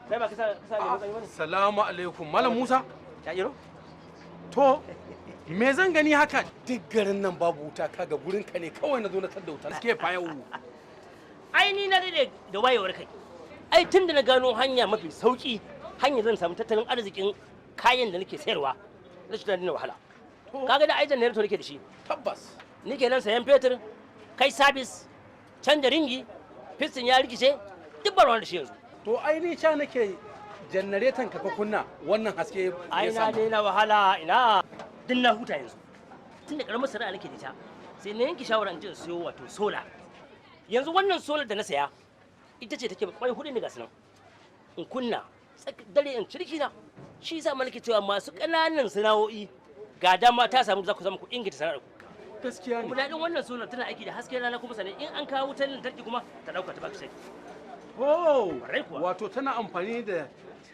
Kai ba kasa ne matsayi bane. Salamu alaikum, Malam Musa. Ya iro? To, me zan gani haka? Duk garin nan babu wuta, kaga gurin ka ne kawai na zo na tadda wuta. Suke fa yau. Ai ni na dade da wayewar kai. Ai tun da na gano hanya mafi sauki, hanya zan samu tattalin arzikin kayan da nake sayarwa. Na shi na wahala. Kaga da ai generator nake da shi. Tabbas. Nike nan sayan fetur, kai sabis, canja ringi, piston ya rikice, duk ba ruwan da shi yanzu. To, ai ni ca nake janareton ka kunna wannan haske ya Ai na samu. daina wahala, ina. Din na huta yanzu. Tun da karamar sana'a nake da ita, sai na yanke shawara in je in siyo wato solar. Yanzu wannan solar da na saya, ita ce take kwai hudu ne ga sunan. In kunna, dare in cirki na. Shi yasa nake cewa masu ƙananan sana'o'i, ga dama ta samu, za ku samu ku inganta sana'ar ku. Gaskiya Kuma ne. daɗin wannan solar, tana aiki da hasken rana, kuma sannan in an kawo wutar lantarki kuma ta ɗauka ta baka sai. Oh, Kwarai kuwa. wato tana amfani da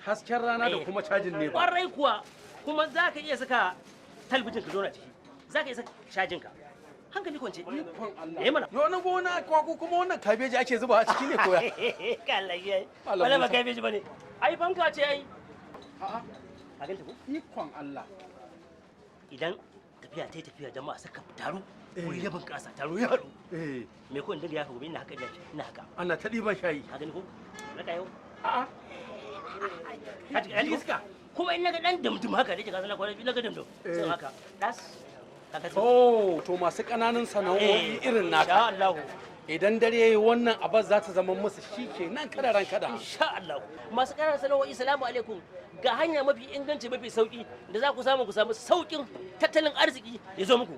hasken rana da kuma cajin ne ba. Kwarai kuwa, kuma za ka iya saka talabijin ka zauna ciki, za ka iya saka cajin ka. Hankali kwance. Ikon Allah. Eh mana. Yo, na gona ko kuma wannan kabeji ake zuba a ciki ne koya? Kallaye. Malam Wala ba Musa. kabeji bane. Ai fanka ce ai. A'a, Ka ganta ko? ikon Allah. Idan tafiya ta yi tafiya, jama'a suka taru, wuri ya bunƙasa, taro ya haɗu. Me ko in dinga yafa gobe, ina haka, ina haka. Ana ta ɗiban shayi. Ka gani ko? Raka yau. A'a. Ka ji Ji iska. Kuma in naga dan dumdum haka da ke kasan na kwana biyu, naga dumdum. Sai haka. Das. Ka ga. Oh, to masu ƙananan sana'o'i irin Insha naka. Allah. Idan dare yayi, wannan abar za ta zama musu shi kenan kada ran kada. Insha Allah. Masu ƙananan sana'o'i, salamu alaikum. Ga hanya mafi inganci, mafi sauki da za ku samu saukin tattalin arziki ya zo muku.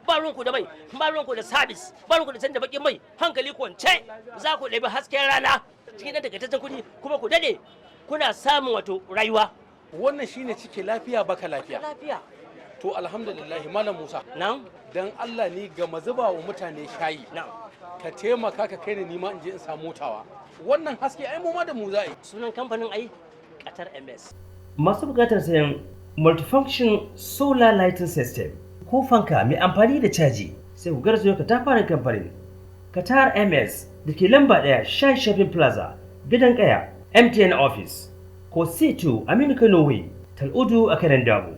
Ba ruwanku da mai, ba ruwanku da sabis, ba ruwanku da canza bakin mai, hankali kwance za ku ɗabi hasken rana cikin ɗan takaitaccen kuɗi, kuma ku daɗe kuna samun wato rayuwa. Wannan shine cike lafiya baka lafiya. Lafiya. To, alhamdulillah, Malam Musa. Nan? Dan Allah ni gama zuba wa mutane shayi. Nan. Ka taimaka ka kai ni nima in je in samu tawa. Wannan haske ai mu ma da mu za a yi. Sunan kamfanin ai Qatar MS. Masu buƙatar sayan multifunction solar lighting system ko fanka mai amfani da caji, sai ku garzayo katafaren kamfanin Qatar MS da ke lamba 1 Shai Shopping Plaza, Gidan Kaya, MTN Office, ko C2 Aminu Kano Way, Tal'udu a kanan Dabo.